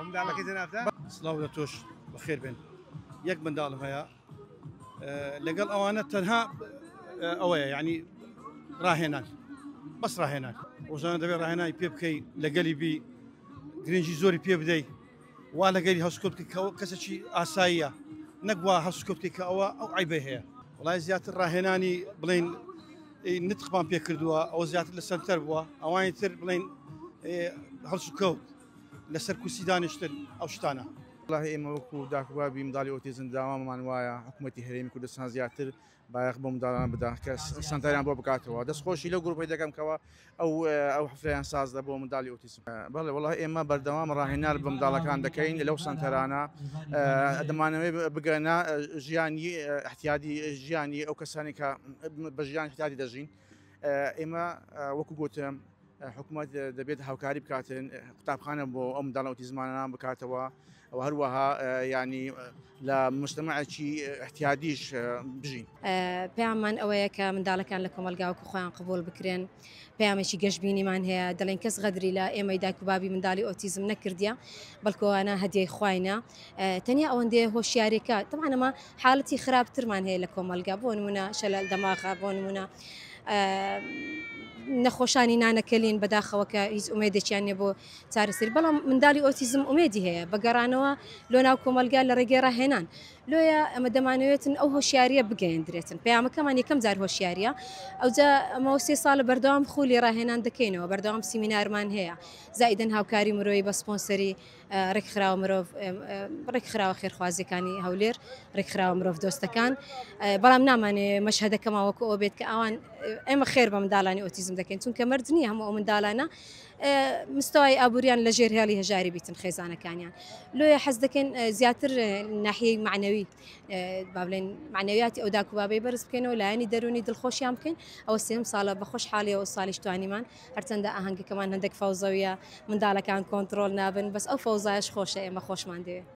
منداڵەکەی جەنابتە؟ سڵاو لە تۆش بەخێر بێن. یەک منداڵم هەیە لەگەڵ ئەوانە تەنها ئەوەیە یعنی ڕاهێنان بەس ڕاهێنان ڕۆژانە دەبێت ڕاهێنانی پێ بکەی لەگەلی بی گرنگی زۆری پێ بدەی وا لەگەری هەسکۆ بکەی کە ئەوە کەسێکی ئاساییە نەک وا هەسکۆ بکەی کە ئەوە ئەو عیبەی هەیە وڵای زیاتر ڕاهێنانی بڵین نتقمان پێ کردووە ئەوە زیاتر لە سەنتەر بووە ئەوانی تر بڵین هەڵسوکەوت لەسەر کورسی دانیشتن ئەو شتانە. وەڵاهی ئێمە وەکو داک و بابی منداڵی ئۆتیزم داوامان وایە حکوومەتی هەرێمی کوردستان زیاتر بایەخ بۆ منداڵان بدا کە سەنتەریان بۆ بکاتەوە دەستخۆشی لەو گروپەی دەکەم کەەوە ئەو ئەو حفلەیان سازدە بۆ منداڵی ئۆتیسم بەڵێ وەڵاهی ئێمە بەردەوام ڕاهێنان بە منداڵەکان دەکەین لەو سەنتەرانە دەمانەوەی بگەنە ژیانی احتیادی ژیانی ئەو کەسانی کە بە ژیان احتیادی دەژین ئێمە وەکو گوتم حکوومەت دەبێت هاوکاری بکاتن قوتابخانە بۆ ئەو منداڵە ئۆتیزمانە بکاتەوە و هەروەها ینی لە مجتەمەعێکی احتیادیش بژین. پەیاممان ئەوەیە کە منداڵەکان لە کۆمەڵگا وەکو خۆیان قبوڵ بکرێن، پەیامێکی گەشبینیمان هەیە، دەڵێن کەس غەدری لە ئێمەی دایک و بابی منداڵی ئۆتیزم نەکردیە، بەڵکو ئەوانە هەدیەی خواینە، تەنیا ئەوەندەیە هۆشیاریەکە، تەبعەن ئەمە حاڵەتی خراپترمان هەیە لە کۆمەڵگا، بۆ نمونە شەلەل دەماغە، بۆ نمونە نەخۆشانی نانەکەلین بەداخەوە کە هیچ ئومێدێکیان نیە بۆ چارەسەری، بەڵام منداڵی ئۆتیزم ئومێدی هەیە بە گەڕانەوە لۆ ناو کۆمەڵگا لە ڕێگەی ڕاهێنان. لۆیە ئەمە دەمانەوێتن ئەو هۆشیاریە بگەیەندرێتن، پەیامەکەمان یەکەم جار هۆشیاریە، ئەوجا ئەمەوە سێ ساڵە بەردەوام خولی ڕاهێنان دەکەینەوە، بەردەوام سیمینارمان هەیە، زائیدەن هاوکاری مرۆیی بە سپۆنسەری ڕێکخراوە مرۆڤ ڕێکخراوە خێرخوازیەکانی هەولێر، ڕێکخراوە مرۆڤ دۆستەکان، بەڵام نامانێ مەشهەدەکەمان وەکو ئەوە بێت کە ئەوان ئێمە خێر بە منداڵانی ئۆتیزم دەکەین، چونکە مەرج نییە هەموو ئەو منداڵانە مستەوای ئابووریان لە ژێر هێڵی هەژاری بیتن خێزانەکانیان. لۆیە حەز دەکەین زیاتر ناحیەی معنەوی با بڵێن معنەویاتی ئەو داک و بابەی بەرز بکەینەوە، لایەنی دەروونی دڵخۆشیان بکەین. ئەوە سێم ساڵە بە خۆشحاڵیەوە ساڵیش توانیمان، هەرچەندە ئاهەنگەکەمان هەندێک فەوزەویە، منداڵەکان کۆنتڕۆڵ نابن، بەس ئەو فەوزایەش خۆشە، ئێمە خۆشمان دەوێت.